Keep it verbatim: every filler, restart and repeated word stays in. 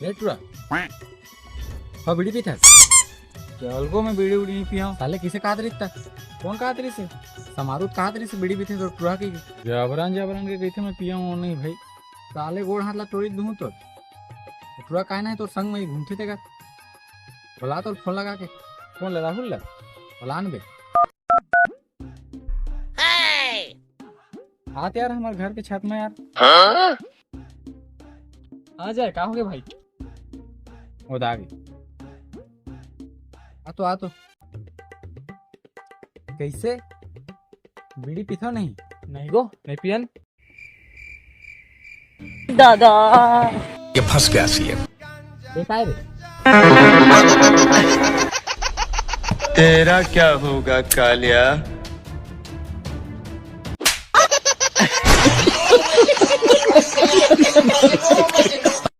ए टुरा, हाँ, बीड़ी पीथस? चल गो, मैं बीड़ी उड़ी नहीं पिया हूँ। साले किसे कहत रहिस त? कौन कहत रहिस हे? समारू कहत रहिस हे बीड़ी पीथे तो टुरा के। जबरन जबरन के कहिथे मैं पिया हूँ नहीं भाई। साले गोड़ हाथ ला तोड़ी दूँ तो। टुरा काहे ना हे तोर संग में घूमथे तेकर। बुला तो फोन लगा के। कौन ला, राहुल ला? बुला न बे। आ तो यार, हमर घर के छत में यार। हाँ? आ जाए, का होगे भाई? ओ दा आगे। आ तो, आ तो। कैसे? बीड़ी पीथो नहीं? नहीं गो, नहीं पियन। दादा। ये फंस गया सीएम। ये काय रे? तेरा क्या होगा कालिया?